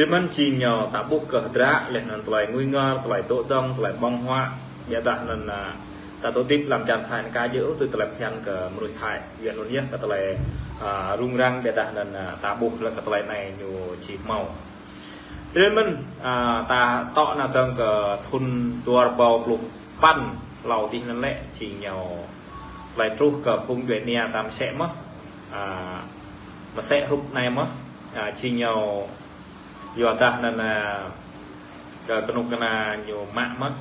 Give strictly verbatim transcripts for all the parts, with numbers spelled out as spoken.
Tui anŭn jing ñu ta ƀuh kơ hơdră, laih anŭn tơlơi ngui ngor, tơlơi dŏ dŏng, tơlơi ƀơ̆ng huă. Biă dah anŭn, a, ta dŏ hơdip lăm čar Thái anai ka djơ̆ ôh, tui tơlơi phiăn kơ mơnuih Thái. Yua anŭn yơh kơ tơlơi, a, rŭng răng, biă dah anŭn, a, ta ƀuh lĕ kơ tơlơi anai ñu či hmâo. Tui anŭn, a, ta tŏ nao dơ̆ng kơ thŭn dua rơbâo pluh păn hlâo adih anŭn lĕ, jing ñu tơlơi truh kơ phung djuai ania ta mơsĕ mơ̆n. A, mơsĕ hrup anai mơ̆n. A, jing ñu yua dah anŭn, a, kơ kơnuk kơna ñu mă mơ̆n.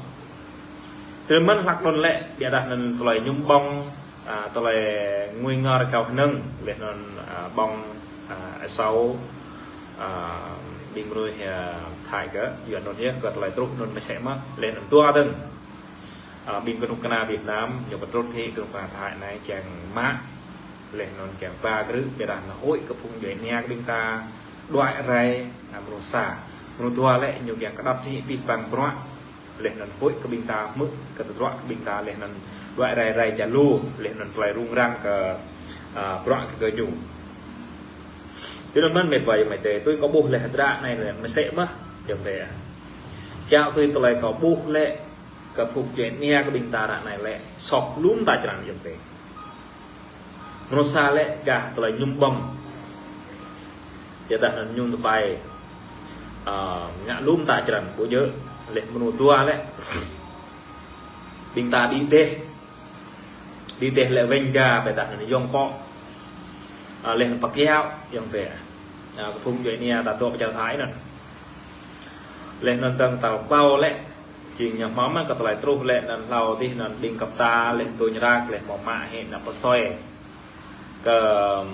Tui anŭn hlak anŭn lĕ, biă dah anŭn tơlơi mơñum ƀơ̆ng, a, tơlơi ngui ngor kâo hơnơ̆ng, laih anŭn, a, ƀơ̆ng, a, asâo, a, ƀing mơnuih, a, Thái kơ, yua anŭn yơh kơ tơlơi truh anŭn mơsĕ mơ̆n, laih anŭn dua dơ̆ng. A, ƀing kơnuk kơna Việt Nam, ñu pơtrut hĭ kơnuk kơna Thái anai kiăng mă, laih anŭn kiăng ba krư̆, biă dah anŭn huĭ kơ phung djuai ania kơ ƀing ta, đuaĭ rai, a, mrô sa. Mrô dua lĕ ñu kiăng kơđŏt hĭ abih bang bruă, laih anŭn huĭ kơ ƀing ta hmư̆ kơ tơdruă kơ ƀing ta, laih anŭn đuaĭ rai rai jơlan, laih anŭn tơlơi rŭng răng kơ, a, bruă kơ gơñu. Tui anŭn mơ̆n met wa ayŏng amai adơi, tui kâo ƀuh lĕ hơdră anai lĕ mơsĕ mơ̆n, ayŏng adơi. Kiăo tui tơlơi kâo ƀuh lĕ kơ phung djuai ania kơ ƀing ta ră anai lĕ soh lŏm ta črăn ayŏng adơi. Mrô sa lĕ gah tơlơi mơñum ƀơ̆ng. Biă dah anŭn mơñum tơpai. A, ngă lŏm ta črăn ƀu djơ̆, laih mrô dua lĕ ƀing ta đĭ đeh. Đĭ đeh lĕ weng ga, biă dah anŭn yŏng kŏ. A, laih anŭn pơkiaŏ, ayŏng adơi. A, kơ phung djuai ania ta dŏ pơ čar Thái anŭn. Laih anŭn dơ̆ng tal klâo lĕ, jing ñu hmâo mơ̆n kơ tơlơi truh lĕ anŭn hlâo adih anŭn ƀing kơp ta, laih tuñ rak, laih hmâo mă hĭ anŭn pơsoi kơ, ưm,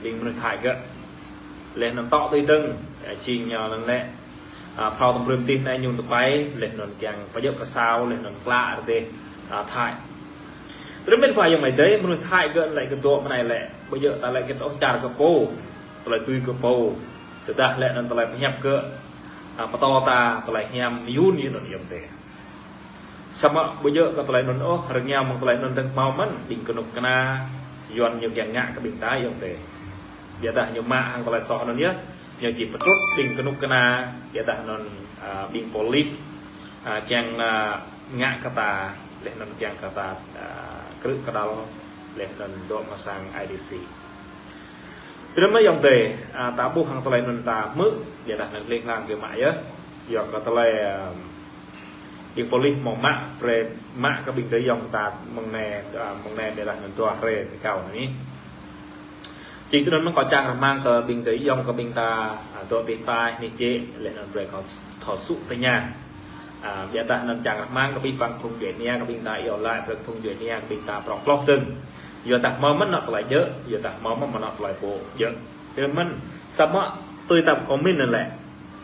ƀing mơnuih Thái gơ̆. Laih anŭn tŏ tui dơ̆ng, a, jing ñu anŭn lĕ, a, phrâo tơm brơi adih anai mơñum tơpai, laih anŭn kiăng pơjơ̆ pơsao, laih anŭn klă rơdêh, a, Thái. Tui anŭn met wa ayŏng amai adơi, mơnuih Thái gơ̆ lĕ kơ dŏ mơ̆ng anai lĕ, ƀu djơ̆ ta lĕ kơ ôh čar kơ pô, tơlơi tui kơ pô. Tơdah lĕ anŭn tơlơi pơhiăp gơ̆, a, pơtô ta tơlơi hiam yun yun anŭn ayŏng adơi. Samơ̆ ƀu djơ̆ kơ tơlơi anŭn ôh, rơngiao mơ̆ng tơlơi anŭn dơ̆ng hmâo mơ̆n, ƀing kơnuk kơna Yuan ñu kiăng ngă kơ ƀing ta ayŏng adơi. Biă dah ñu mă hăng tơlơi soh anŭn yơh, ñu či pơtrut ƀing kơnuk kơna, biă dah anŭn, a, ƀing polis, a, kiăng, a, ngă kơ ta, laih anŭn kiăng kơ ta, a, krư̆ kơđăl, laih anŭn dŏ amăng sang I D C. Tui anŭn mơ̆n ayŏng adơi, a, ta ƀuh hăng tơlơi anŭn ta hmư̆, biă dah anŭn hling hlang kơ mă yơh. Yua kơ tơlơi, a, ƀing polis hmâo mă, brơi mă kơ ƀing adơi ayŏng ta mơ̆ng anai, a, mơ̆ng anai biă dah anŭn dua hrơi rơkâo anai. Jing tui anŭn mơ̆n kâo čang rơmang kơ ƀing adơi ayŏng kơ ƀing ta, a, dŏ tih taih anih jĕ, laih anŭn brơi kâo thâo sŭ tơña. A, biă dah anŭn čang rơmang kơ abih bang phung djuai ania kơ ƀing ta iâu laĭ brơi kơ phung djuai ania kơ ƀing ta prŏng ploh dơ̆ng. Yua dah hmâo mơ̆n anŏ tơlơi djơ̆, yua dah hmâo mơ̆n anŏ tơlơi pô djơ̆. Tui anŭn mơ̆n, samơ̆ tui ta kơ min anŭn lĕ.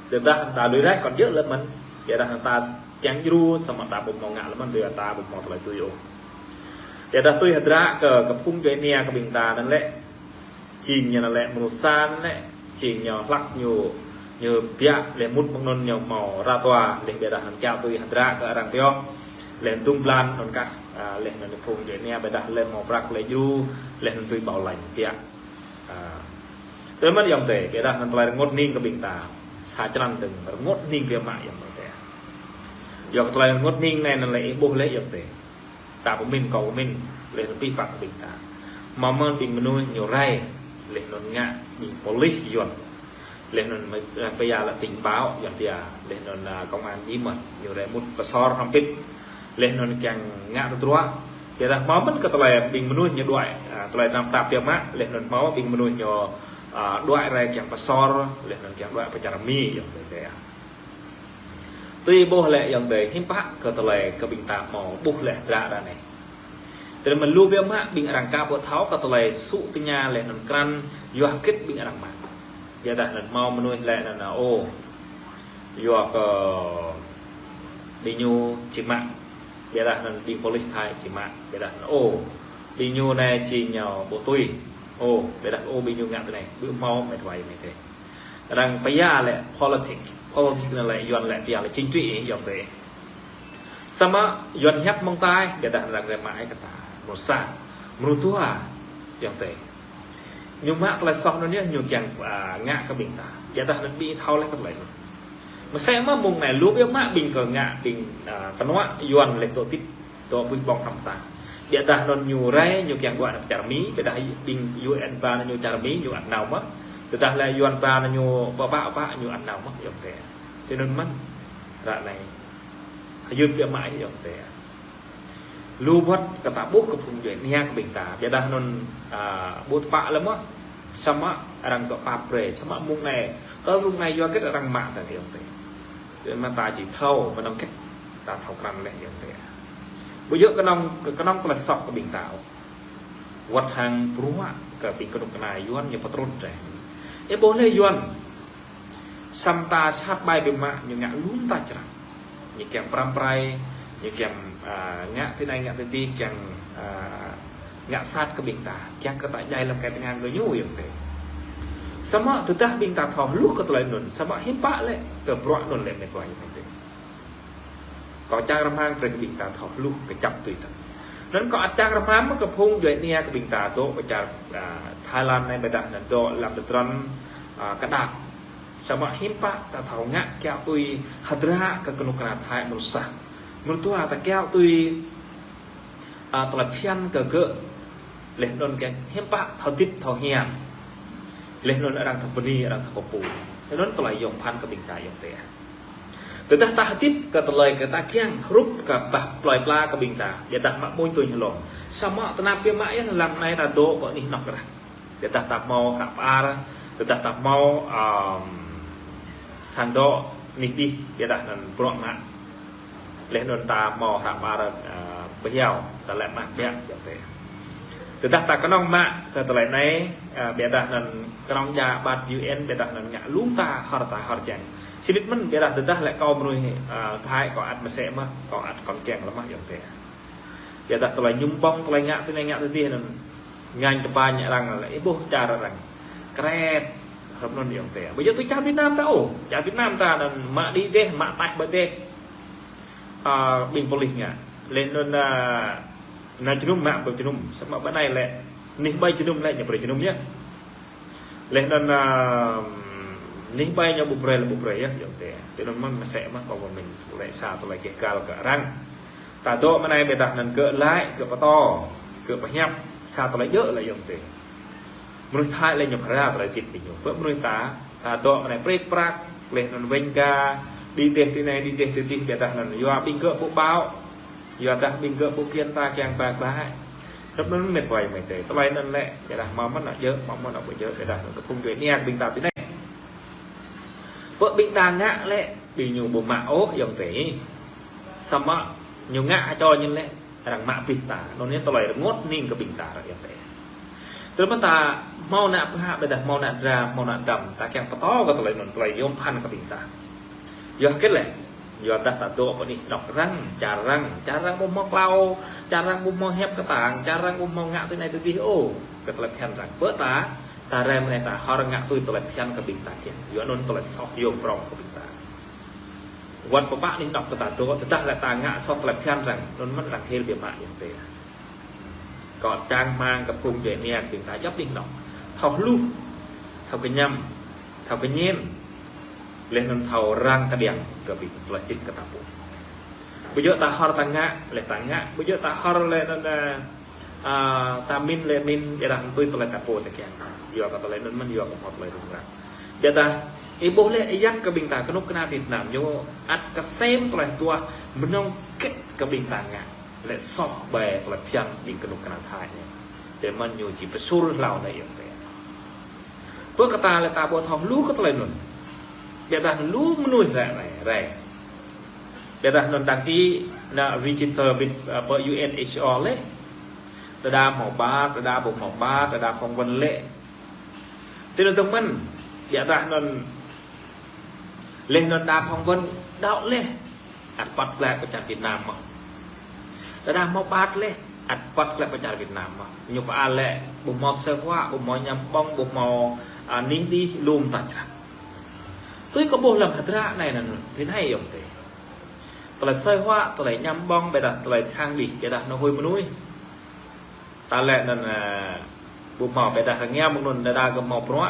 Tơdah ta lui raih kơ djơ̆ lĕ mơ̆n. Biă dah ta kiăng djru samơ̆ ta ƀu hmâo ngă lĕ mơ̆n, yua ta ƀu hmâo tơlơi tui ôh. Biă dah tui hơdră kơ, kơ phung djuai ania kơ ƀing ta anŭn lĕ. Jing ñu anŭn lĕ mơnuih sa anŭn lĕ, jing ñu hlak ñu, ñu biă lĕ mŭt mơ̆ng anŭn ñu hmâo rơtua, laih biă dah anŭn kiăo tui hơdră kơ arăng pioh, laih dŭm blan anŭn kah, a, laih anŭn phung djuai ania biă dah lĕ hmâo prăk lĕ djru, laih anŭn tui ƀâo lañ biă. A. Tui anŭn mơ̆n ayŏng adơi, biă dah anŭn tơlơi rơngot hning kơ ƀing ta, sa črăn dơ̆ng rơngot hning biă mă ayŏng adơi. Yua kơ tơlơi rơngot hning anai anŭn lĕ ih ƀuh lĕ ayŏng adơi. Ta pơmĭn kâo pơmĭn, laih anŭn pih păk kơ ƀing ta. Hmâo mơ̆n ƀing mơnuih ñu rai, laih anŭn ngă ƀing polis Yuan. Laih anŭn mă, a, pơyua lĕ tình báo Yuan pơyua, laih anŭn, a, công an bí mật, ñu rai mŭt pơsor hrŏm hơbĭt. Laih anŭn kiăng ngă tơdruă. Biă dah hmâo mơ̆n kơ tơlơi ƀing mơnuih ñu đuaĭ, a, tơlơi tơnap tap biă mă, laih anŭn hmâo ƀing mơnuih ñu, a, đuaĭ rai kiăng pơsor, laih anŭn kiăng đuaĭ pơ čar Mi, ayŏng adơi. Tui ih ƀuh lĕ ayŏng adơi, hiư̆m pă kơ tơlơi kơ ƀing ta hmâo ƀuh lĕ hơdră ră anai. Tơdah mơ̆n lu biă mă ƀing arăng ka ƀu thâo kơ tơlơi sŭ tơña laih anŭn krăn yua hơget ƀing arăng mă. Biă dah anŭn hmâo mơnuih lĕ anŭn, ô, yua kơ ƀing ñu či mă. Biă dah anŭn ƀing polis Thái či mă. Biă dah anŭn, ô, ƀing ñu anai či ñu ƀu tui. Ô, biă dah, ô, ƀing ñu ngă tui anai. Ƀu hmâo met wa ayŏng adơi. Arăng pơyua lĕ politik, politik anŭn lĕ Yuan lĕ pơyua lĕ chính trị ayŏng adơi. Samơ̆ Yuan hiăp mơ̆ng ta, biă dah arăng rai mă ai kơ ta. Mrô sa, mrô dua ayŏng adơi. Ñu mă tơlơi soh anŭn yơh, ñu kiăng, a, ngă kơ ƀing ta. Biă dah anŭn ƀing thâo laih kơ tơlơi anŭn. Mơsĕ mơ̆ mông anai lu biă mă ƀing kơ ngă ƀing, a, kơnuă Yuan laih dŏ tĭt, dŏ ƀuih ƀong hrŏm ta. Biă dah anŭn ñu rai, ñu kiăng ƀuă anŭn čar Mi, biă dah ƀing U N ba anŭn ñu čar Mi, ñu ăt nao mơ̆. Tơdah lĕ Yuan ba anŭn ñu pơpă pă ñu ăt nao mơ̆, yŏng tê. Tui anŭn mơ̆n, ră anai. Hơyun biă mă yŏng tê. Lu wơ̆t kơ ta ƀuh kơ phung djuai ania kơ ƀing ta. Biă dah anŭn, a, ƀu tơpă lĕ mơ̆. Samơ̆ arăng dŏ pap brơi. Samơ̆ mông anai. Tơl mông anai yua hơget arăng mă ta yŏng tê. Tui anŭn mơ̆ ta či thâo, mơnơ̆ng hơget ta thâo krăn laih yŏng tê. Ƀu djơ̆ kơnơ̆ng, kơnơ̆ng tơlơi soh kơ ƀing ta ôh. Wơ̆t hăng bruă kơ ƀing kơnuk kơna Yuan ñu pơtrŭt rai. Ih ƀuh lĕ Yuan. Samơ̆ ta sat ƀai biă mă ñu ngă lŏm ta črăn. Ñu kiăng pơrăm pơrai, ñu kiăng, a, ngă tui anai ngă tui adih, kiăng, a, ngă sat kơ ƀing ta, kiăng kơ ta djai lăm kai tơngan kơ ñu yŏng tê. Samơ̆ tơdah ƀing ta thâo hluh kơ tơlơi anŭn, samơ̆ hiư̆m pă lĕ, kơ bruă anŭn lĕ mĕt wa yŏng tê. Kâo čang rơmang brơi kơ ƀing ta thâo hluh kơčăp tui tơ̆. Anŭn kâo ăt čang rơmang mơ̆ kơ phung djuai ania kơ ƀing ta dŏ pơ čar, a, Thái Lan anai biă dah anŭn dŏ lăm tơdron, a, kơđăp. Samơ̆ hiư̆m pă ta thâo ngă kiaŏ tui hơdră kơ kơnuk kơna Thái mơnuih sah. Mơnuih tua ta kiaŏ tui, a, tơlơi phiăn kơ gơ̆. Laih anŭn kiăng hiư̆m pă thâo hơdip thâo hiam. Laih anŭn arăng thâo bơni, arăng thâo pơpŭ. Tui anŭn tơlơi yŏng phăn kơ ƀing ta yŏng tê. Tơdah ta hơdip kơ tơlơi kơ ta kiăng hrup kơ pah plơi pla kơ ƀing ta. Biă dah mă mơ̆n tui hơlŏm. Samơ̆ tơnap biă mă yơh lăm anai ta dŏ pơ anih anŏ kơrah. Tơdah ta hmâo hră pơar, tơdah ta hmâo, ơm, sang dŏ anih adih, biă dah anŭn bruă mă. Laih anŭn ta hmâo hră pơar, ơ, pơhiao, ta lĕ mă biă, yŏng tê. Tơdah ta kơnơ̆ng mă kơ tơlơi anai, ơ, biă dah anŭn kơnơ̆ng djă ƀat U N, biă dah anŭn ngă lŏm ta hor ta hor čang. Sĭt mơ̆n biă dah tơdah lĕ kâo mơnuih, ơ, Thái kâo ăt mơsĕ mơ̆, kâo ăt kŏn kiăng lĕ mơ̆ yŏng tê. Biă dah tơlơi ñum ƀong, tơlơi ngă tui anai ngă tui adih anŭn. Ngă tơpă ñu arăng lĕ, ih ƀuh čar arăng. Kret. Hrŏm anŭn yŏng tê. Ƀu djơ̆ tui čar Việt Nam ta ôh. Čar Việt Nam ta anŭn mă đĭ dêh, mă taih ƀơi dêh. A, ƀing pôlis ngă. Laih anŭn, a, anai jơnum mă ƀơi jơnum. Samơ̆ ƀơi anai lĕ. Anih ƀơi jơnum lĕ, ñu brơi jơnum yơh. Laih anŭn, a, anih ƀơi ñu ƀu brơi lĕ ƀu brơi yơh, yŏng tê. Tui anŭn mơ̆n mơsĕ mơ̆ kâo pơmĭn. Lĕ sa tơlơi keh kal kơ arăng. Ta dŏ mơ̆ng anai biă dah anŭn gơ̆ laĭ, gơ̆ pơtô, gơ̆ pơhiăp, sa tơlơi djơ̆ lĕ yŏng tê. Mơnuih Thái lĕ ñu phara tơlơi hơdip ƀing ñu. Bơ mơnuih ta, ta dŏ mơ̆ng anai prek prak, laih anŭn weng ga, đĭ dêh tui anai, đĭ dêh tui adih, biă dah anŭn yua ƀing gơ̆ ƀu ƀâo, yua dah ƀing gơ̆ ƀu kiăng ta kiăng ba glaĭ. Hrŏm anŭn mĕt wa yŏng tê. Tơlơi anŭn lĕ, biă dah hmâo mơ̆n anŏ djơ̆, hmâo mơ̆n anŏ ƀu djơ̆, biă dah anŭn kơ phung djuai ania kơ ƀing ta tui anai. Bơ ƀing ta ngă lĕ, ƀing ñu ƀu mă ôh yŏng tê. Samơ̆ ñu ngă hơčô ñu lĕ, arăng mă abih ta. Anŭn yơh tơlơi rơngot hning kơ ƀing ta ră yŏng tê. Tơl mơ̆ ta hmâo ană pha, biă dah hmâo ană dra, hmâo ană dăm, ta kiăng pơtô kơ tơlơi anŭn, tơlơi yŏng phăn kơ ƀing ta. Yua hơget lĕ, yua dah ta dŏ pơ anih anŏ arăng, čar arăng, čar arăng ƀu hmâo klâo, čar arăng ƀu hmâo hiăp kơtang, čar arăng ƀu hmâo ngă tui anai tui adih ôh, kơ tơlơi phiăn arăng. Bơ ta, ta rai mơ̆ng anai ta hor ngă tui tơlơi phiăn kơ ƀing ta kiăng. Yua anŭn tơlơi soh yŏng prŏng kơ ƀing ta. Wơ̆t pơpă anih anŏ kơ ta dŏ, tơdah lĕ ta ngă soh tơlơi phiăn arăng, anŭn mơ̆n arăng hil biă mă yŏng tê. Kâo čang rơmang kơ phung djuai ania kơ ƀing ta djŏp anih anŏ. Thâo hluh, thâo kơñăm, thâo kơñen, laih anŭn thâo răng kơđiăng kơ ƀing tơlơi hơdip kơ ta pô. Ƀu djơ̆ ta hor ta ngă, laih ta ngă, ƀu djơ̆ ta hor laih anŭn, a, a, ta mĭn laih mĭn, biă dah anŭn tui tơlơi ta pô ta kiăng. Yua kơ tơlơi anŭn mơ̆n, yua kơ hmâo tơlơi rŭng răng. Biă dah, ih ƀuh lĕ, ih yap kơ ƀing ta kơnuk kơna Việt Nam, ñu ăt kơsem tơlơi tuah mơnơ̆ng hơget kơ ƀing ta ngă. Lĕ soh ƀơi tơlơi phiăn ƀing kơnuk kơna Thái anai. Tơl mơ̆n ñu či pơsur hlâo anai yŏng tê. Bơ kơ ta lĕ ta ƀu thâo hluh kơ tơlơi anŭn. Biă dah lu mơnuih ră anai, rai. Biă dah anŭn đăng ký ană register ƀing, a, pơ U N H R laih. Đơđa hmâo ƀat, đơđa ƀu hmâo ƀat, đơđa phỏng vấn laih. Tui anŭn dơ̆ng mơ̆n, biă dah anŭn laih anŭn đa phỏng vấn đaŏ laih. Ăt păt glaĭ pơ čar Việt Nam mơ̆. Đơđa hmâo ƀat laih, ăt păt glaĭ pơ čar Việt Nam mơ̆. Ñu pơala lĕ, ƀu hmâo sơ̆ huă, ƀu hmâo ñăm ƀơ̆ng, ƀu hmâo, a, anih adih lŏm ta črăn. Tui kơ ƀuh lăm hơdră anai anŭn, tui anai yŏng tê. Tơlơi sơ̆ huă, tơlơi ñăm ƀơ̆ng, biă dah tơlơi sang adih, biă dah anŭn huĭ mơnuih. Ta lĕ anŭn, a, ƀu hmâo, biă dah rơngiă mơ̆ng anŭn đơđa gơ̆ hmâo bruă.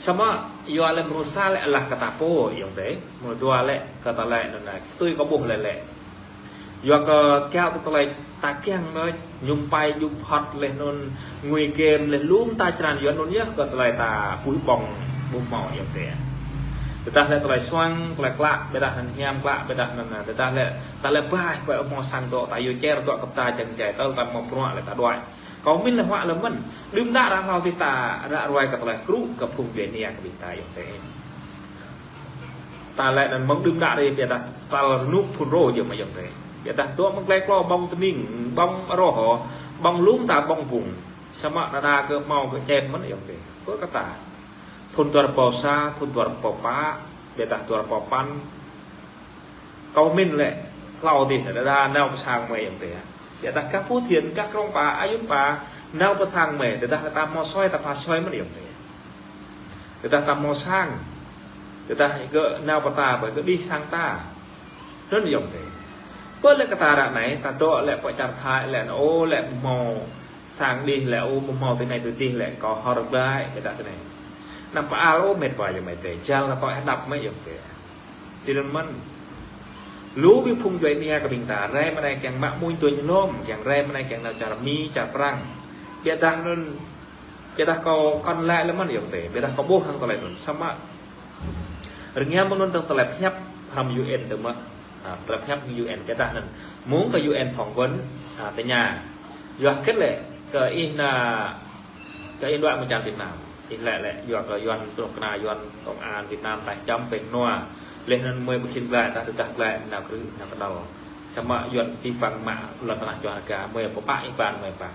Samơ̆ yua lĕ mơnuih sa lĕ alah kơ ta pô yŏng tê. Mơnuih dua lĕ kơ ta lĕ nŭn nă. Tui kơ ƀuh lĕ lĕ. Yua kơ kiaŏ tơlơi ta kiăng nŭn ñŭm pai djŭp hŏt lĕ nŭn ngui game lĕ lŭm ta črăn yua nŭn yơh kơ tơlơi ta puih ƀơ̆ng ƀuh mâo yŏng tê. Tơdah lĕ tơlơi suang, tơlơi klă, ƀiădah nŭn hiam klă, ƀiădah nŭn nă. Tơdah lĕ ta lĕ ƀai, ƀai mâo sang dŏ, ta yua čer dŏ kơ ta čang čai, tơl ta mâo bruă lĕ ta đuaĭ. Kâo min lĕ huă lĕ mơ̆n. Đưm đă ră hlâo tih ta ră ruai kơ tơlơi kru kơ phung djuai ania kơ ƀing ta yŏng tê. Ta lĕ nŭn mơ̆ng đưm đă ră ƀiădah tal rơnŭk phŭn rô jơ̆ mă yŏng tê. Ƀiădah dŏ mơ̆ng glai klô ƀơ̆ng tơning, ƀơ̆ng rô hŏ, ƀơ̆ng lŭm ta ƀơ̆ng bung. Samơ̆ đa đa kơ mâo kơ čem mơ̆n yŏng tê. Kơ kơ ta. Phŭn dua rơbâo sa, phŭn dua rơbâo pă, ƀiădah dua rơbâo păn. Kâo min lĕ hlâo tih nă, đa đa nao pơ sang mơi yŏng tê. Ƀiădah kơ Phú Thiện, kơ Krông Pa, Ayun Pa, nao pơ sang mơi, tơdah ta mâo soi, ta pha soi mơ̆n yŏng tê. Tơdah ta mâo sang, tơdah gơ̆ nao pơ ta, ƀai gơ̆ đih sang ta. Nŭn yŏng tê. Pơ lĕ kơ ta ră anai, ta dŏ lĕ pơ čar Thái lĕ nŭn, ô lĕ mâo sang đih lĕ, ô mâo tui anai tui dih lĕ, kâo hor glai, ƀiădah tui anai. Năm pă al ô met wa yŏng mơi tê, jal ta tŏ hơdăp mơi yŏng tê. Tui nŭn mơ̆n. Lu ƀing phung djuai ania kơ ƀing ta, rai mơ̆ng anai kiăng mă muin tuñ hlôm, kiăng rai mơ̆ng anai kiăng nao čar Mi, čar Prang. Ƀiădah nŭn, ƀiădah kâo kăn lĕ lĕ mơ̆n yŏng tê, ƀiădah kâo ƀuh hăng tơlơi nŭn samơ̆. Rơngiă mơ̆ng nŭn tơ̆ng tơlơi pơhiăp hrăm U N tơ mơ̆. Ha, tơlơi pơhiăp hrăm U N ƀiădah nŭn. Mơ̆ng kơ U N phỏng vấn, ha, tơña. Yua hơget lĕ, kơ ih nă Kơ ih đuaĭ mơ̆ng čar Việt Nam. Ih lĕ lĕ, yua kơ Yuan, kơnuk kơna Yuan, công an Việt Nam taih čăm pĕng nua. Leh anŭn mơi ƀu khĭn glai, ta tơdah glai, nao krư̆, nao kơdăl. Samơ̆ Yuan pih păng mă lŏn tơnah čua rơga, mơi pơpă ih păng, mơi pă.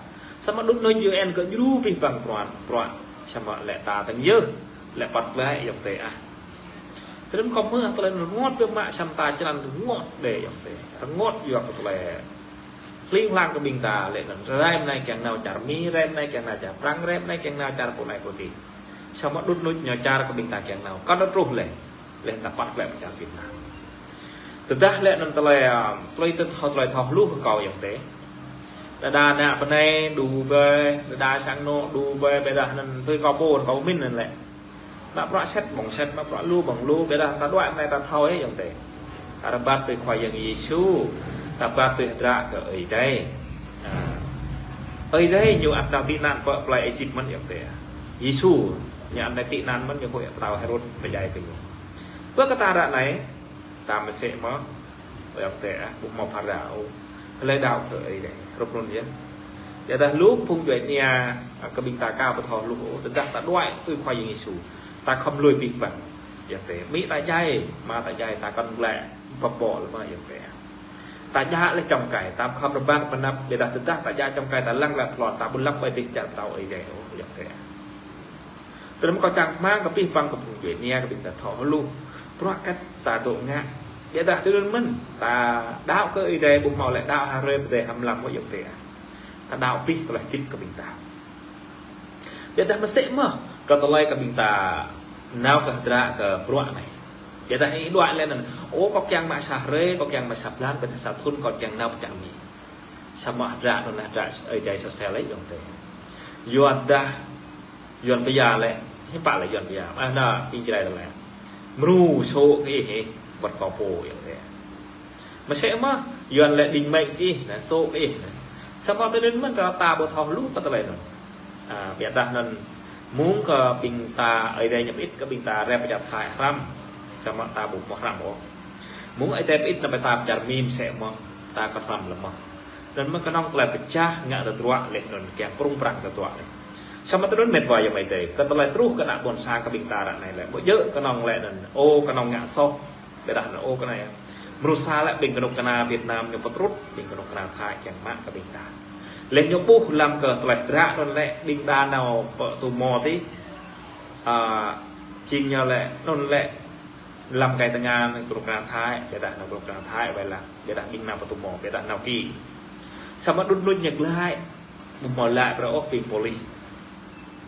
Samơ̆ đŭt nŭn U N kơ djru pih păng pruă, pruă. Samơ̆ lĕ ta tơ̆ng yơh, lĕ păt glai, yŏng tê ah. Tơdơi kâo mơ̆ tơlơi rơngot pơ mă samơ̆ ta črăn rơngot đe yŏng tê. Rơngot yua kơ tơlơi hling hlang kơ ƀing ta lĕ nŭn. Rai mơ̆ng anai kiăng nao čar Mi, rai mơ̆ng anai kiăng nao čar Prang, rai mơ̆ng anai kiăng nao čar pô anai pô adih. Samơ̆ đŭt nŭn ñu čar kơ ƀing ta kiăng nao. Kăn đŭt truh lĕ. Lĕ ta păt lĕ pơ čar Việt Nam. Tơdah lĕ nŭn tơlơi, ăm, tơlơi tơthâo, tơlơi thâo hluh kơ kâo yŏng tê. Đa đa nă pơ anai đu ƀơi, đa đa sang nŏ đu ƀơi, ƀiădah nŭn tui kâo pô, kâo min nŭn lĕ. Mă bruă sĕt ƀơ̆ng sĕt, mă bruă lu ƀơ̆ng lu, ƀiădah ta đuaĭ mơ̆ng anai ta thâo ih yŏng tê. Ta rơbat tui Khua Yang Yêsu, ta rơbat tui hơdră kơ Ơi Adai. Ha. Ơi Adai ñu ăt nao tị nạn pơ plơi Êjip mơ̆n yŏng tê. Yêsu ñu ăt nao tị nạn mơ̆n ñu huĭ pơtao Hêrôd pơdjai kơ ñu. Pơ kơ ta ră anai, ta mơsĕ mơ̆, yŏng tê ah, ƀu mâo phara ôh. Hlơi đaŏ kơ Ơi Adai, hrup nŭn yơh. Ƀiădah lu phung djuai ania, ah, kơ ƀing ta ka ƀu thâo hluh ôh, tơdah ta đuaĭ tui Khua Yang Yêsu. Ta khŏm lui pih păng. Yŏng tê, mĭ ta djai, ama ta djai, ta kăn glĕ, pơpă lĕ mơ̆ yŏng tê. Ta djă lĕ čŏng kai, ta khŏm rơbat pơnăp, ƀiădah tơdah ta djă čŏng kai, ta lăng lĕ plon, ta ƀu lăng ƀơi dêh čar pơtao Ơi Adai ôh, yŏng tê. Tơdơi kâo čang rơmang kơ pih păng kơ phung djuai ania kơ ƀing ta thâo hluh. Bruă kăt ta dŏ ngă. Ƀiădah tơdơi mơ̆n ta đaŏ kơ Ơi Adai ƀu hmâo lĕ đaŏ ha rơi pơdai ha mlam mơ̆ yŏng tê. Ta đaŏ pih tơlơi hơdip kơ ƀing ta. Ƀiădah mơsĕ mơ̆ kơ tơlơi kơ ƀing ta nao kơ hơdră kơ bruă anai. Ƀiădah ih đuaĭ lĕ nŭn, ô kâo kiăng mă sa hrơi, kâo kiăng mă sa blan, ƀiădah sa thŭn kâo kiăng nao pơ čar Mi. Samơ̆ hơdră nŭn hơdră Ơi Adai sa sel lĕ yŏng tê. Yua dah Yuan pơya lĕ, hiư̆m pă lĕ Yuan pơya. Ah, nă, ƀing Jrai tơlơi. Mrô sô̆ kơ ih, wơ̆t kâo pô yŏng tê. Mơsĕ mơ̆, Yuan lĕ đĭng mĕ kơ ih, nă, sô̆ kơ ih, nă. Samơ̆ tơdơi mơ̆n kơ ta ƀu thâo hluh kơ tơlơi nŭn. Ah, ƀiădah nŭn, mơ̆ng kơ ƀing ta Ơi Adai ñu pơit kơ ƀing ta rai pơ čar Thái hrăm. Samơ̆ ta ƀu mâo hrăm ôh. Mơ̆ng Ơi Adai pơit nao pơ ta pơ čar Mi mơsĕ mơ̆, ta kăn hrăm lĕ mơ̆. Nŭn mơ̆n kơnơ̆ng tơlơi pơčah ngă tơdruă lĕ nŭn kiăng prung prang tơdruă lĕ. Samơ̆ tơdơi met wa yŏng Ơi Adai. Kơ tơlơi truh kơ ană ƀôn sang kơ ƀing ta ră anai lĕ. Ƀu djơ̆ kơnơ̆ng lĕ nŭn. Ô kơnơ̆ng ngă soh. Ƀiădah nŭn ô kơnơ̆ng. Mrô sa lĕ ƀing kơnuk kơna Việt Nam ñu pơtrut, ƀing kơnuk kơna Thái kiăng mă kơ ƀing ta. Lĕ ñu ƀuh lăm kơ tơlơi hơdră nŭn lĕ ƀing đa nao pơ tơmô tih. Ah, jing ñu lĕ, nŭn lĕ lăm kai tơngan kơnuk kơna Thái, ƀiădah nŭn kơnuk kơna Thái wai lăng, ƀiădah ƀing nao pơ tơmô, ƀiădah nao ki. Samơ̆ đŭt nŭn ñu glăi, ƀu hmâo lăi brơi ôh ƀing polis.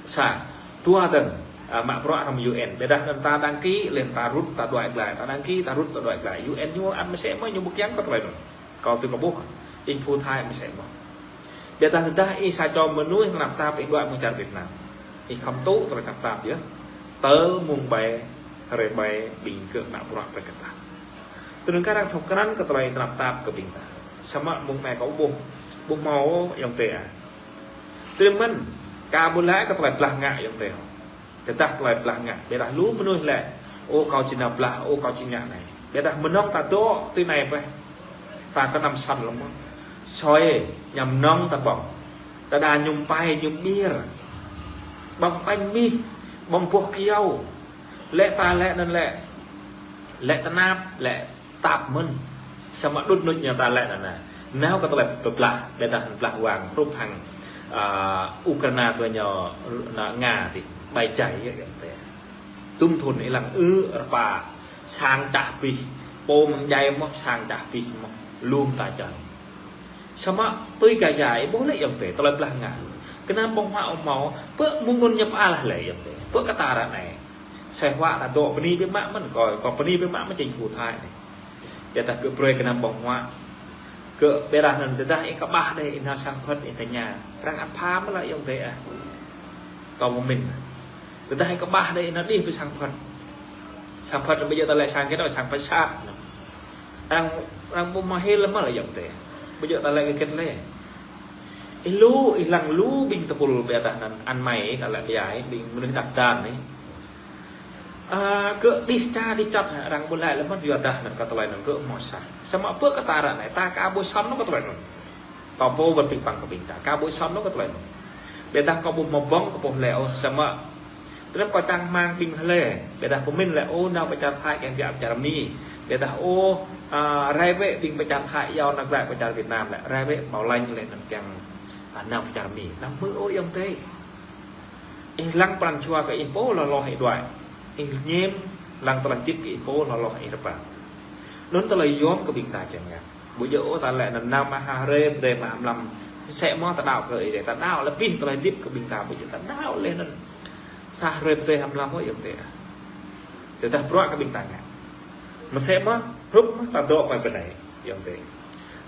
Sa, dua tơ̆ng, ah, mă bruă hrăm U N, ƀiădah nŭn ta đăng ký, lĕ ta rŭt, ta đuaĭ glăi, ta đăng ký, ta rŭt, ta đuaĭ glăi. U N ñu ăt mơsĕ mơ̆ ñu ƀu kiăng kơ tơlơi nŭn. Kâo tui kâo ƀuh, ing phu Thái mơsĕ mơ̆. Ƀiădah tơdah ih sa čô mơnuih tơnap tap ih đuaĭ mơ̆ng čar Việt Nam. Ih khŏm tŭ tơlơi tơnap tap yơh. Tơl mông ƀai, hrơi ƀai, ƀing gơ̆ mă bruă ƀơi kơ ta. Tui anŭn kơ arăng thâo krăn kơ tơlơi tơnap tap kơ ƀing ta. Samơ̆ mông anai kâo ƀuh, ƀuh hmâo ayŏng adơi ah. Tui anŭn mơ̆n, ka ƀu laĭ kơ tơlơi blah ngă ayŏng adơi ah. Tơdah tơlơi blah ngă, ƀiădah lu mơnuih laĭ, ơ kâo či nao blah, ơ kâo či ngă anai. Ƀiădah mơnơ̆ng ta dŏ tui anai pĕ. Ta kơ năm săn lơ̆m mơ̆n. Soi, ñăm mơnơ̆ng ta ƀơ̆ng. Đơđa ñum pai, ñum ƀiêr. Ƀơ̆ng ƀañ mih, ƀơ̆ng boh kyâo. Laĭ ta laĭ anŭn laĭ. Laĭ tơnap, laĭ tap mơ̆n. Samơ̆ đŭt nŭt ñu ta laĭ anŭn anai. Nao kơ tơlơi pơblah, ƀiădah blah wang, hrup hăng, a, Ukraina tui ñu, na, Nga tih, ƀai jai yơh, yơh, tih. Tŭm thŭn ih lăng ư rơpa, sang čah pih, pô mơ̆ng djai mơ̆, sang čah pih mơ̆, lŏm ta čan. Samơ̆ tui Gaza ih ƀuh lĕ ayŏng adơi, tơlơi blah ngă. Kơnam ƀơ̆ng huă ƀu hmâo, pơ mơ̆ng anŭn ñu pơalah lĕ ayŏng adơi. Pơ kơ ta ră anai. Sĕ huă ta dŏ bơni biă mă mơ̆n, kâo, kâo bơni biă mă mơ̆n chính phủ Thái anai. Ƀiădah gơ̆ brơi kơnam ƀơ̆ng huă. Gơ̆ ƀiădah anŭn tơdah ih kơƀah đơi, ih nao sang phŭt ih tơña. Arăng ăt pha mơ̆ lĕ ayŏng adơi ah. Kâo pơmĭn. Tơdah ih kơƀah đơi, ih nao đih ƀơi sang phŭt. Sang phŭt anŭn ƀu djơ̆ ta laĭ sang kơ anŭn, sang pơsat. Arăng, arăng ƀu mă hil mơ̆ lĕ ayŏng adơi. Ƀu djơ̆ ta laĭ kơ gĕt lĕ. Ih lu, ih lăng lu ƀing tơpul ƀiădah anŭn, ăn mày, ta laĭ ƀiă, ƀing mơnuih đăp đan anai. A, gơ̆ đih ča đih čăt, arăng ƀu laĭ lĕ mơ̆n, yua dah anŭn kơ tơlơi anŭn gơ̆ hmâo sah. Samơ̆ pơ kơ ta ră anai, ta ka ƀu săn ôh kơ tơlơi anŭn. Kâo pô ƀơi abih bang kơ ƀing ta, ka ƀu săn ôh kơ tơlơi anŭn. Ƀiădah kâo ƀu hmâo ƀơ̆ng kơ pô hlơi ôh, samơ̆ tơlơi kâo čang rơmang ƀing hlơi. Ƀiădah pơmĭn lĕ, ơ, nao pơ čar Thái kiăng biă pơ čar Mi. Ƀiădah, ơ, a, rai bĕ ƀing pơ čar Thái iâu nao glaĭ pơ čar Việt Nam lĕ, rai bĕ bảo lãnh lĕ anŭn kiăng, a, nao pơ čar Mi. Anăm hmư̆ ôh ayŏng adơi. Ih lăng pran jua kơ ih pô hloh hloh ih đuaĭ. Ih ñem lăng tơlơi hơdip kơ ih pô hloh hloh ih rơpa. Anŭn tơlơi yôm kơ ƀing ta čang ngă. Ƀu djơ̆ ôh ta laĭ anŭn nao mơ̆ng ha hrơi pơdơi mơ̆ng ha mlam. Sĕ mơ̆ ta đaŏ kơ ih, ta đaŏ lĕ abih tơlơi hơdip kơ ƀing ta ƀu djơ̆ ta đaŏ lĕ anŭn. Sa hrơi pơdơi ha mlam ôh ayŏng adơi ah. Tơdah bruă kơ ƀing ta ngă. Mơsĕ mơ̆, hrup mơ̆ ta dŏ mơ̆ng bơnai. Ayŏng adơi.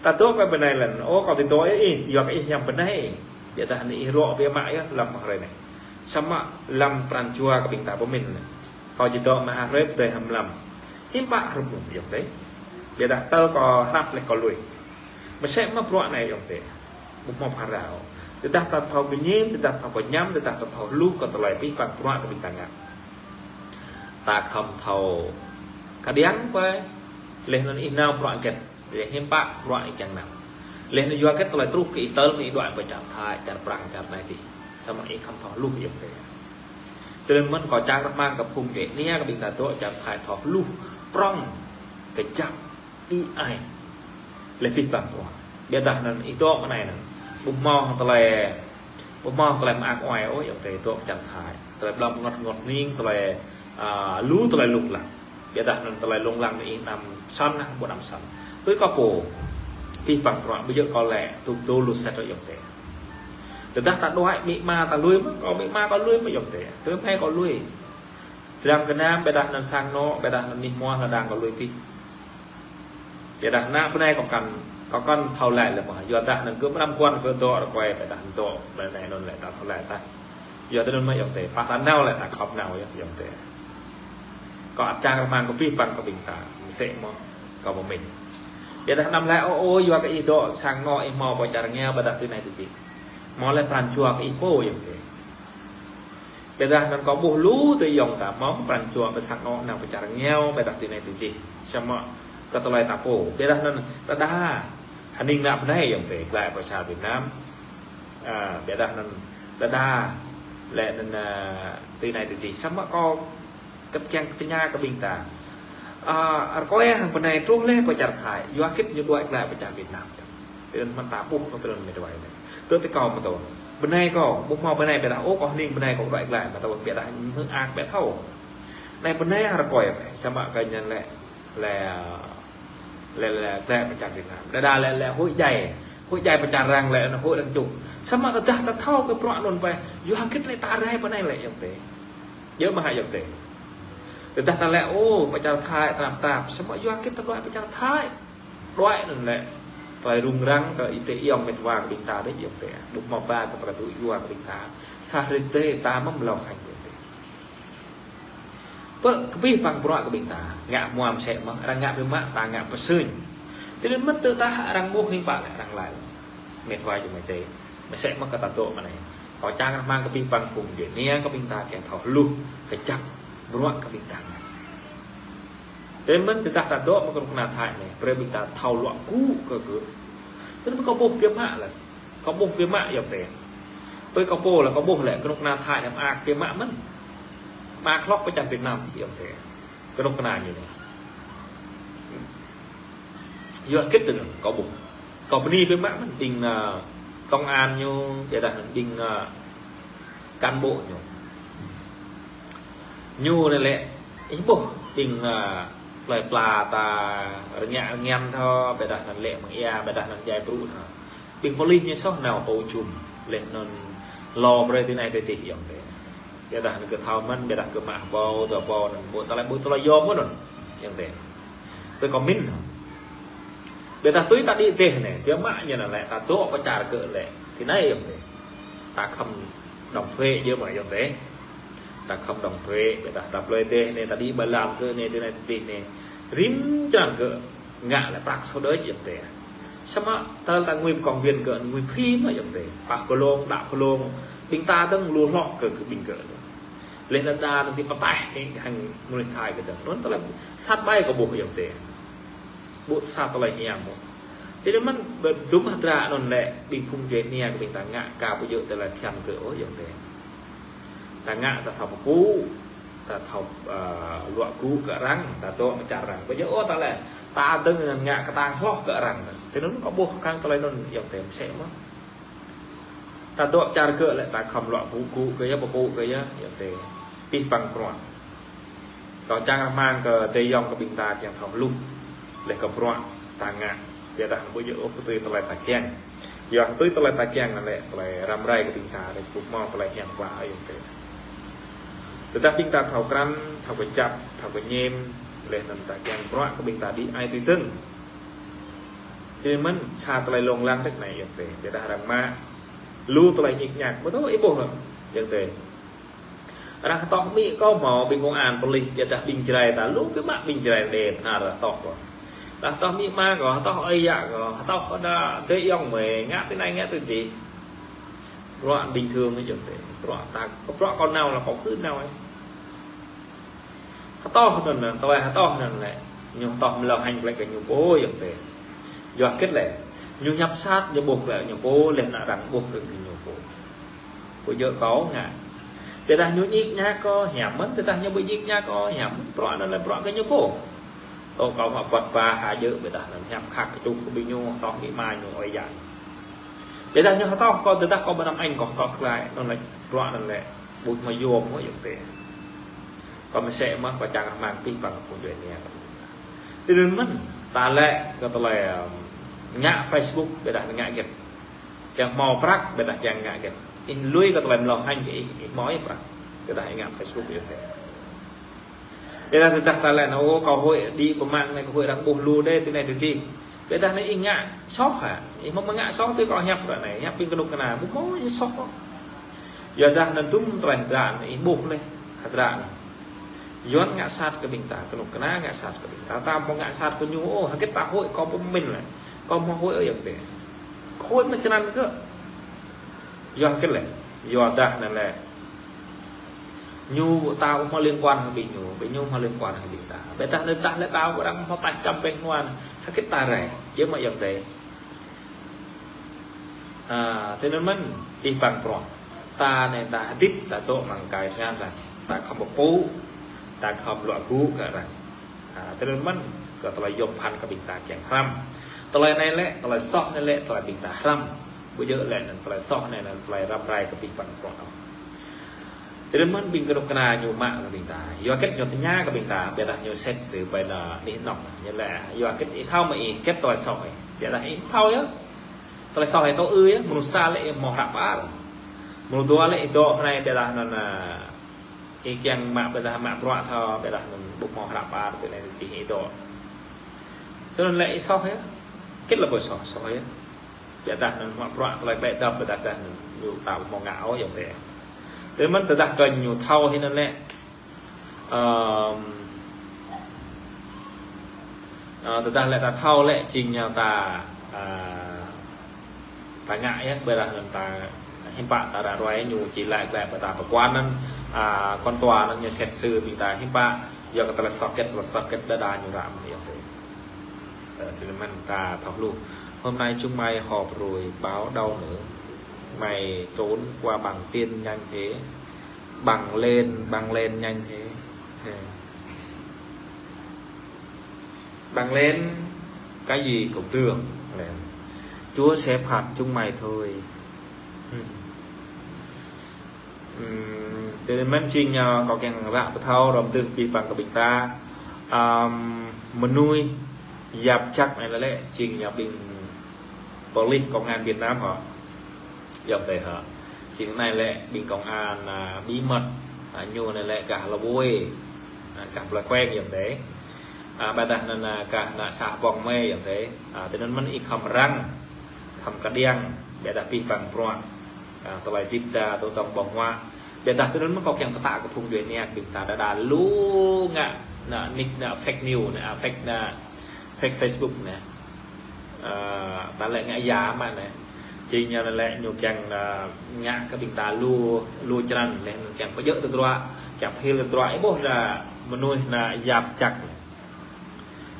Ta dŏ kơ bơnai lĕ, ơ, kâo či dŏ yơh ih, yua kơ ih hiam bơnai. Ƀiădah anai ih rŏ biă mă yơh lăm hrơi anai. Samơ̆ lăm pran jua kơ ƀing ta pơmĭn. Kâo či dŏ mơ̆ng ha hrơi pơdơi ha mlam. Hiư̆m pă hrup mơ̆n ayŏng adơi. Ƀiădah tơl kâo hrăp lĕ kâo lui. Mơsĕ mơ̆ bruă anai ayŏng adơi. Ƀu hmâo phara ôh. Tơdah ta thâo kơñăm, tơdah thâo kơñăm, tơdah ta thâo hluh kơ tơlơi abih bang bruă kơ ƀing ta ngă. Ta khŏm thâo kơđiăng pơ, laih anŭn ih nao bruă hơget. Laih hiư̆m pă bruă ih kiăng nao. Laih anŭn yua hơget tơlơi truh kơ ih tơl mơ̆ ih đuaĭ pơ čar Thái, čar Prang, čar anai tih. Samơ̆ ih khŏm thâo hluh ayŏng adơi. Tơl anŭn mơ̆n kâo čang rơmang kơ phung djuai ania kơ ƀing ta dŏ čar Thái thâo hluh prŏng kơjăp đĭ ai. Laih abih bang bruă. Ƀiădah anŭn ih dŏ mơ̆ng anai anŭn. Ƀu hmâo tơlơi Ƀu hmâo tơlơi mơak mơai ôh, ayŏng adơi, dŏ pơ čar Thái. Tơlơi ƀlŏm rơngot rơngot hning, tơlơi, a, lu tơlơi lông lăng. Ƀiădah anŭn tơlơi lông lăng anai ih năm săn ah, ƀu năm săn. Tui kâo pô, abih bang bruă, ƀu djơ̆ kâo lĕ, tŭ tŭ lu set ôh ayŏng adơi. Tơdah ta đuaĭ amĭ ama ta lui mơ̆, kâo amĭ ama kâo lui mơ̆ ayŏng adơi. Tui mơ̆ kâo lui. Dram gơnam, ƀiădah anŭn sang anŏ, ƀiădah anŭn anih hmua hơđang kâo lui abih. Ƀiădah ană bơnai kâo kăn, kâo kăn thâo laĭ lĕ mơ̆. Yua dah anŭn gơ̆ mơnam guăn gơ̆ dŏ rơkơi ƀiădah anŭn dŏ, bơnai anŭn lĕ ta thâo laĭ tah. Yua dah anŭn mơ̆ ayŏng adơi, pă ta nao lĕ ta khŏm nao yơh ayŏng adơi. Kâo ăt čang rơmang kơ abih bang kơ ƀing ta, mơsĕ mơ̆ kâo pơmĭn. Ƀiădah anăm laĭ ôh, ôh, yua kơ ih dŏ sang anŏ ih hmâo pơ čar rơngiao ƀiădah tui anai tui adih. Hmâo lĕ pran jua kơ ih pô ayŏng adơi. Ƀiădah anŭn kâo ƀuh lu tui ayŏng ta mơ̆ng pran jua pơ sang anŏ nao pơ čar rơngiao, ƀiădah tui anai tui adih. Samơ̆ kơ tơlơi ta pô. Ƀiădah anŭn đơđa hơning ană bơnai ayŏng adơi, glaĭ pơ čar Việt Nam. A, ƀiădah anŭn đơđa lĕ anŭn, a, tui anai tui adih. Samơ̆ kâo kơt kiăng tơña kơ ƀing ta. A, rơkơi hăng bơnai truh laih pơ čar Thái, yua hơget ñu đuaĭ glaĭ pơ čar Việt Nam. Tui anŭn mơ̆n ta ƀuh kơ tui anŭn mĕt wa. Tui tui kâo mơ̆ tui. Bơnai kâo, ƀu hmâo bơnai ƀiădah ôh kâo hơning bơnai kâo đuaĭ glaĭ mơ̆ tui ƀiădah hmư̆ ak ƀiă thâo. Anai bơnai rơkơi pơ, samơ̆ kơ ñu lĕ, lĕ, lĕ, lĕ, glaĭ pơ čar Việt Nam. Đơđa lĕ, lĕ huĭ djai. Huĭ djai pơ čar arăng lĕ, anŭn huĭ arăng čuh. Samơ̆ tơdah ta thâo kơ bruă anŭn pơ, yua hơget lĕ ta rai pơ anai lĕ ayŏng adơi. Djơ̆ mơ̆ hă ayŏng adơi. Tơdah ta lĕ, ôh, pơ čar Thái tơnap tap. Samơ̆ yua hơget ta đuaĭ pơ čar Thái. Đuaĭ anŭn lĕ tơlơi rŭng răng kơ ih tơ ayŏng mĕt wa kơ ƀing ta đôč ayŏng adơi. Ƀu hmâo ba kơ tơlơi tŭ yua kơ ƀing ta. Sa hrơi tơ ta mơ̆ mlâo hăng ayŏng adơi. Pơ kơ abih bang bruă kơ ƀing ta, ngă hmua mơsĕ mơ̆n, arăng ngă biă mă, ta ngă pơsưn. Tui anŭn mơ̆n tơdah arăng ƀuh hing pă lĕ arăng laĭ: Mĕt wa jơmai tê, mơsĕ mơ̆n kơ ta dŏ mơ̆ng anai. Kâo čang rơmang kơ abih bang phung djuai ania kơ ƀing ta kiăng thâo hluh kơjăp bruă kơ ƀing ta ngă. Tui anŭn mơ̆n tơdah ta dŏ mơ̆ng kơnuk kơna Thái anai, brơi ƀing ta thâo luă gŭ kơ gơ̆. Tui anŭn mơ̆n kâo ƀuh biă mă lĕ. Kâo ƀuh biă mă ayŏng adơi. Tui kâo pô lĕ kâo ƀuh lĕ kơnuk kơna Thái anai mơak biă mă mơ̆n. Mơak hloh pơ čar Việt Nam ayŏng adơi. Kơnuk kơna ñu anai. Yua hơget tui anŭn kâo ƀuh. Kâo bơni biă mă mơ̆n ƀing, ơ, công an ñu, ƀiădah ƀing, ơ, cán bộ ñu. Ñu anai lĕ, ih ƀuh ƀing, ơ, plơi pla ta rơngiă rơngiăn thâo, ƀiădah anŭn lĕ mơ̆ng ia, ƀiădah anŭn djai brŭ thâo. Ƀing pôlis ñu soh nao tô jum, laih anŭn lo brơi tui anai tui adih ayŏng adơi. Ƀiădah anŭn gơ̆ thâo mơ̆n, ƀiădah gơ̆ mă hơbâo, dua hơbâo anŭn, ƀu tơlơi, ƀu tơlơi yom mơ̆n anŭn, ayŏng adơi. Tui kâo min. Ƀiădah tui ta đĭ dêh anai, biă mă ñu anŭn lĕ, ta dŏ pơ čar gơ̆ lĕ. Tui anai ayŏng adơi. Ta khŏm đóng thuế yơh mơ̆ ayŏng adơi. Ta khŏm đóng thuế, ƀiădah ta plơi dêh anai, ta đĭ ƀơi lăm gơ̆ anai, tui anai tui adih anai. Rĭm črăn gơ̆ ngă lĕ prăk sô đơi ayŏng adơi. Samơ̆ tơl ta ngui pơ công viên gơ̆, ngui free mơ̆ ayŏng adơi. Pah kơlông, đă kơlông, ƀing ta dơ̆ng lu hloh kơ, kơ ƀing gơ̆. Laih anŭn đa tơti pơtaih hăng mơnuih Thái gơ̆ dơ̆ng. Anŭn tơlơi sat ƀai kâo ƀuh ayŏng adơi. Ƀu sat tơlơi hiam ôh. Tui anŭn mơ̆n ƀơi dŭm hơdră anŭn lĕ ƀing phung djuai ania kơ ƀing ta ngă ka ƀu djơ̆ tơlơi phiăn gơ̆ ôh ayŏng adơi. Ta ngă ta thâo pơpŭ, ta thâo, ơ, luă gŭ kơ arăng, ta dŏ mơ̆ng čar arăng. Ƀu djơ̆ ôh ta lĕ, ta dơ̆ng ngă kơtang hloh kơ arăng. Tui anŭn kâo ƀuh kang tơlơi anŭn ayŏng adơi mơsĕ mơ̆n. Ta dŏ čar gơ̆ lĕ ta khŏm luă gŭ gŭ kơ yơh, pơpŭ kơ yơh, ayŏng adơi. Abih bang bruă. Kâo čang rơmang kơ adơi ayŏng kơ ƀing ta kiăng thâo hluh. Laih kơ bruă ta ngă. Ƀiădah ƀu djơ̆ ôh kơ tui tơlơi ta kiăng. Yua kơ tui tơlơi ta kiăng anŭn lĕ, tơlơi răm rai kơ ƀing ta, laih ƀu hmâo tơlơi hiam klă ayŏng adơi. Tơdah ƀing ta thâo krăn, thâo kơjăp, thâo kơñăm, laih anŭn ta kiăng bruă kơ ƀing ta đĭ ai tui dơ̆ng. Tui anŭn mơ̆n sa tơlơi lông lăng đĕč anai ayŏng adơi. Ƀiădah arăng mă lu tơlơi ñik ñak. Ƀu thâo ih ƀuh hă ayŏng adơi. Arăng hơtŏh amĭ kâo hmâo ƀing công an pôlis, ƀiădah ƀing Jrai ta lu biă mă ƀing Jrai đe tơnah arăng hơtŏh kâo. Arăng hơtŏh amĭ ama kâo, hơtŏh ơi yă kâo, hơtŏh ană adơi ayŏng mơi, ngă tui anai ngă tui adih. Bruă bình thường ayŏng adơi. Bruă ta, bruă kâo nao lĕ kâo khư nao. Hơtŏh anŭn, tơlơi hơtŏh anŭn lĕ, ñu hơtŏh mlâo hăng glaĭ kơ ñu pô ayŏng adơi. Yua hơget lĕ, ñu hiăp sat, ñu ƀuh glaĭ ñu pô, laih anŭn arăng ƀuh kơ ñu pô. Ƀu djơ̆ kâo ngă. Ƀiădah ñu ñik ñak kâo, hiam mơ̆n, tơdah ñu ƀu ñik ñak kâo, hiam mơ̆n, bruă anŭn lĕ bruă kơ ñu pô. Tơl kâo mă băt ba hă djơ̆, ƀiădah anŭn hiăp khăk kơčŭh kơ ƀing ñu, hơtŏh amĭ ama ñu, ơi yă ñu. Ƀiădah ñu hơtŏh kâo, tơdah kâo ƀu anăm añ kâo hơtŏh glaĭ, anŭn lĕ bruă anŭn lĕ ƀu hmâo yom ôh ayŏng adơi. Kâo mơsĕ mơ̆n, kâo čang rơmang abih bang kơ phung djuai ania kơ ƀing ta. Tui anŭn mơ̆n, ta lĕ kơ tơlơi, ưm, ngă Facebook, ƀiădah ngă hơget. Kiăng hmâo prăk, ƀiădah kiăng ngă hơget. Ih lui kơ tơlơi mlâo hăng kơ ih, ih hmâo ih prăk. Ƀiădah ih ngă Facebook ayŏng adơi. Ƀiădah tơdah ta lĕ nao, ô, kâo huĭ đĭ ƀơi mạng anai, kâo huĭ arăng ƀuh lu đơi, tui anai tui adih. Ƀiădah anai ih ngă soh hă? Ih mơ̆ ngă soh tui kâo hiăp ră anai, hiăp ƀing kơnuk kơna, ƀu hmâo ih soh ôh. Yua dah anŭn dŭm tơlơi hơdră anai, ih ƀuh laih hơdră anai. Yuan ngă sat kơ ƀing ta, kơnuk kơna ngă sat kơ ƀing ta, ta ƀu ngă sat kơ ñu ôh, hơget ta huĭ kâo ƀu pơmĭn lĕ, kâo ƀu huĭ ôh ayŏng adơi. Kâo huĭ mơ̆ čơnăn kơ. Yua hơget lĕ, yua dah anŭn lĕ. Ñu ta ƀu hmâo liên quan hăng ƀing ñu, ƀing ñu hmâo liên quan hăng ƀing ta. Ƀiădah anŭn tah lĕ ta ƀu arăng hmâo taih čăm pĕng hnuan, hơget ta rai, djơ̆ mơ̆ ayŏng adơi. A, tui anŭn mơ̆n, abih bang bruă. Ta anai ta hơdip, ta dŏ amăng kai tơngan arăng. Ta khŏm pơpŭ, ta khŏm luă gŭ kơ arăng. A, tui anŭn mơ̆n, kơ tơlơi yom pơphan kơ ƀing ta kiăng hrăm. Tơlơi anai lĕ, tơlơi soh anai lĕ, tơlơi ƀing ta hrăm. Ƀu djơ̆ lĕ anŭn tơlơi soh anai, anŭn tơlơi răm rai kơ abih bang bruă anŭn. Tui anŭn mơ̆n ƀing kơnuk kơna ñu mă kơ ƀing ta. Yua hơget ñu tơña kơ ƀing ta, ƀiădah ñu sĕt sư ƀơi anŭn anih anŏ. Ñu laĭ, yua hơget ih thâo mơ̆ ih hơget tơlơi soh ih. Ƀiădah ih thâo yơh. Tơlơi soh ih tŭ ư yơh, mơnuih sa lĕ ih hmâo hră pơar. Mơnuih dua lĕ ih dŏ hrơi ƀiădah anŭn, a, ih kiăng mă ƀiădah mă bruă thâo, ƀiădah anŭn ƀu hmâo hră pơar tui anai tui adih ih dŏ. Tui anŭn lĕ ih soh yơh. Hơget lĕ ƀu soh, soh yơh. Ƀiădah anŭn mă bruă tơlơi klĕ dăp, ƀiădah dah anŭn ñu ta ƀu hmâo ngă ôh ayŏng adơi. Tui anŭn mơ̆n tơdah kơ ñu thâo hĭ anŭn lĕ. Ơ, tơdah lĕ ta thâo lĕ jing ñu ta, ơ, ta ngă yơh, ƀiădah anŭn ta hiư̆m pă ta ră ruai ñu či laĭ glaĭ ƀơi ta pơkuan anŭn, ơ, kơnong dua anŭn ñu sĕt sư̆ ƀing ta hiư̆m pă, yua kơ tơlơi sŏk hơget, tơlơi sŏk hơget đơđa ñu ră mơ̆n yơh tơ. Ơ, či anŭn mơ̆n ta thâo hluh. Hôm nay chúng mày họp rồi báo đâu nữa? Mày trốn qua bằng tiền nhanh thế. Bằng lên, bằng lên nhanh thế. Bằng lên cái gì cũng được. Chúa sẽ phạt chúng mày thôi. Ừm, tơ anŭn mơ̆n jing, ơ, kâo kiăng ră pơthâo hrŏm hơdơ̆ng abih bang kơ ƀing ta. Ăm, mơnuih yap jăk anai lĕ jing ñu ƀing pôlis công an Việt Nam hŏ. Yom tơ hŏ. Jing anai lĕ ƀing công an, ơ, bí mật, ơ, ñu anai lĕ gah lawôi, ơ, gah plơi Kueng yom tơ. Ơ, ƀiădah anŭn, ơ, gah ană să Pông Mê yom tơ. Ơ, tơ anŭn mơ̆n ih khŏm răng, khŏm kơđiăng, ƀiădah abih bang bruă. Ơ, tơlơi hơdip ta tŏ tŏng ƀơ̆ng huă. Ƀiădah tơ anŭn mơ̆n kâo kiăng pơtă kơ phung djuai ania ƀing ta đơđa lu ngă ană nick ană fake news ană, ơ, fake ană, fake Facebook ană. Ơ, ta lĕ ngă ya mă ană. Jing ñu lĕ ñu kiăng, ơ, ngă kơ ƀing ta lu, lu črăn lĕ ñu kiăng pơjơ̆ tơdruă, kiăng pơhil tơdruă, ih ƀuh đa mơnuih ană yap jăk ană.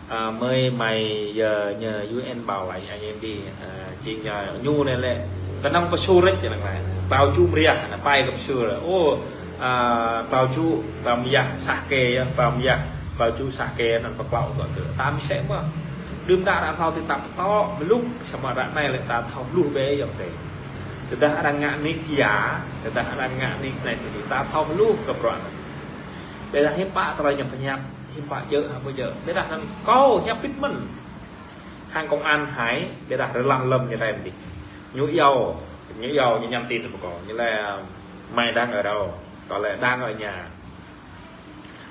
Ơ, mới mày giờ nhờ U N bảo lãnh anh em đi. Ơ, jing ñu, ñu anai lĕ kơnơ̆ng pơsur rĕč čơ anŭn lĕ. Pao ču mơriah, ană pai kơ pơsur. Ô, ơ, pao ču, pao mơyah, sah kê yơh, pao mơyah, pao ču sah kê anŭn pơklâo kơ kơ. Ta mơsĕ mơ̆. Đưm đă arăng thâo tơtăp tŏ, mơluk, samơ̆ ră anai lĕ ta thâo hluh bĕ yom tơ. Tơdah arăng ngă nick ya, tơdah arăng ngă nick anai tơ ta thâo hluh kơ bruă anŭn. Ƀiădah hiư̆m pă tơlơi ñu pơhiăp, hiư̆m pă djơ̆ hă ƀu djơ̆. Ƀiădah anŭn kâo hiăp pit mơ̆n. Hăng công an Thái, ƀiădah rơlăng lơ̆m ñu rai mơ̆n tih. Ñu iâu, ñu iâu, ñu nhắn tin pơ kâo. Ñu laĭ, mày đang ở đâu? Kâo laĭ đang ở nhà.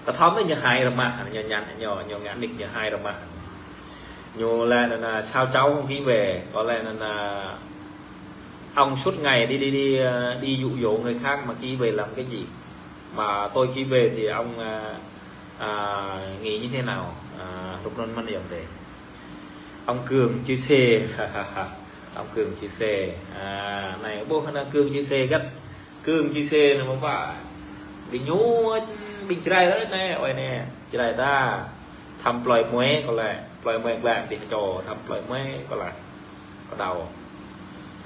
Kơthŏm anai ñu hai rơmah, ñu nhắn, ñu, ñu ngă nick ñu hai rơmah. Ñu laĭ anŭn, sao cháu không ký về? Kâo laĭ anŭn, ông suốt ngày đi, đi, đi, đi dụ dỗ người khác mà ký về làm cái gì? Mà tôi ký về thì ông, à, à, nghĩ như thế nào? À, hrup anŭn mơ̆n yom tơ. Ông Cường chia sẻ. Ông Cường chia sẻ. À, anai ƀuh ană Cường chia sẻ hơget. Cương chia sẻ anai mơ̆ pă. Ƀing ñu, ƀing Jrai ta anai, ơi anai. Jrai ta. Thăm plơi Mê kâo laĭ. Plơi Mê glaĭ tih čô, thăm plơi Mê kâo laĭ. Kâo đaŏ.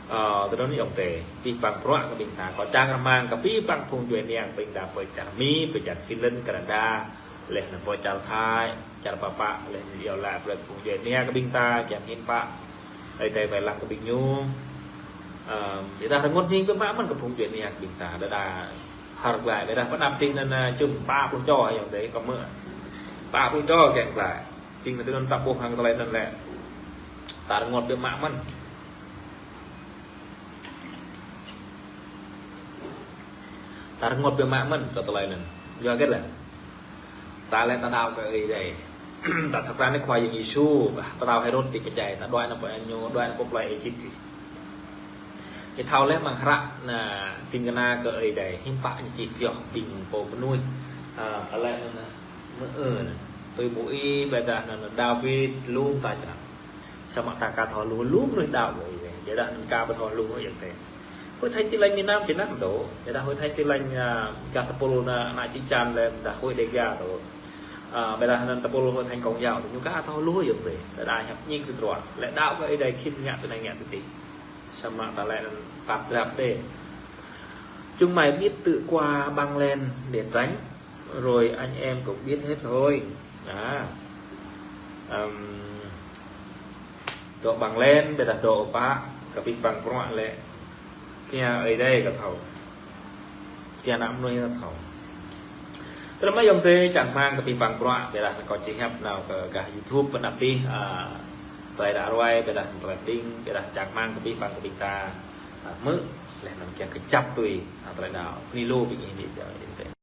Ơ, tơ anŭn yom tơ. Abih bang bruă kơ ƀing ta. Kâo čang rơmang kơ abih bang phung djuai ania ƀing ta pơ čar Mi, pơ čar Finland, Canada. Laih anŭn pơ čar Thái, čar pơpă, laih anŭn iâu laĭ brơi phung djuai ania kơ ƀing ta, kiăng hiư̆m pă. Ơi Adai wai lăng kơ ƀing ñu. Ơ, ƀiădah rơngot hning biă mă mơ̆n kơ phung djuai ania kơ ƀing ta, đơđa hơr glaĭ, ƀiădah pơ anăp tih anŭn, ơ, čum pă pluh čô yom tơ kâo hmư̆. Pă pluh čô kiăng glaĭ. Jing anŭn tơ anŭn ta ƀuh hăng tơlơi anŭn lĕ. Ta rơngot biă mă mơ̆n. Ta rơngot biă mă mơ̆n kơ tơlơi anŭn. Yua hơget lĕ? Ta lĕ ta đaŏ kơ Ơi Adai. Ta thâo krăn anai Khua Yang Yêsu, ta đaŏ Hêrôd tih pơdjai, ta đuaĭ anŭn pơ ñu, đuaĭ anŭn pơ plơi Êjip tih. Ih thâo lĕ mơ̆ng hră anŭn ding kơna kơ Ơi Adai, hiư̆m pă ñu či pioh ƀing pô mơnuih. Ơ, ta lĕ anŭn, anŭn, mơ̆ ơ, anŭn. Tui mơ̆ ih, ƀiădah anŭn, anŭn Dawid, lŏm ta črăn. Samơ̆ ta ka thâo hluh, lŏm mơnuih đaŏ kơ Ơi Adai. Ƀiădah anŭn ka ƀu thâo hluh yơh tơ. Hội thánh Tin Lành miền Nam Việt Nam tơ. Ƀiădah Hội thánh Tin Lành, ơ, gah tơpul anŭn, ană čư̆ čan lĕ, ƀiădah Hội Đêga tơ. Ơ, ƀiădah anŭn tơpul Hội thánh Công giáo tơ. Ñu ka thâo hluh yơh tơ. Đơđa hiăp ñik tơdruă. Lĕ đaŏ kơ Ơi Adai khĭn ngă tui anai ngă tui tih. Samơ̆ ta lĕ anŭn pap drap đê. Chúng mày biết tự qua băng lên để tránh. Rồi anh em cũng biết hết thôi. À. Ăm, dŏ băng lên, ƀiădah dŏ pă, kơ abih bang bruă lĕ. Kiăng Ơi Adai kơ thâo. Kiăng ană mơnuih kơ thâo. Tơdah mă yom tơ čang rơmang kơ abih bang bruă, ƀiădah anŭn kâo či hiăp nao kơ gah YouTube pơ anăp tih, à, tơlơi ră ruai, ƀiădah tơlơi pơđing, ƀiădah čang rơmang kơ abih bang kơ ƀing ta, à, hmư̆, laih anŭn kiăng kơjăp tui, à, tơlơi đaŏ. Bơni lu ƀing ih ƀing ta.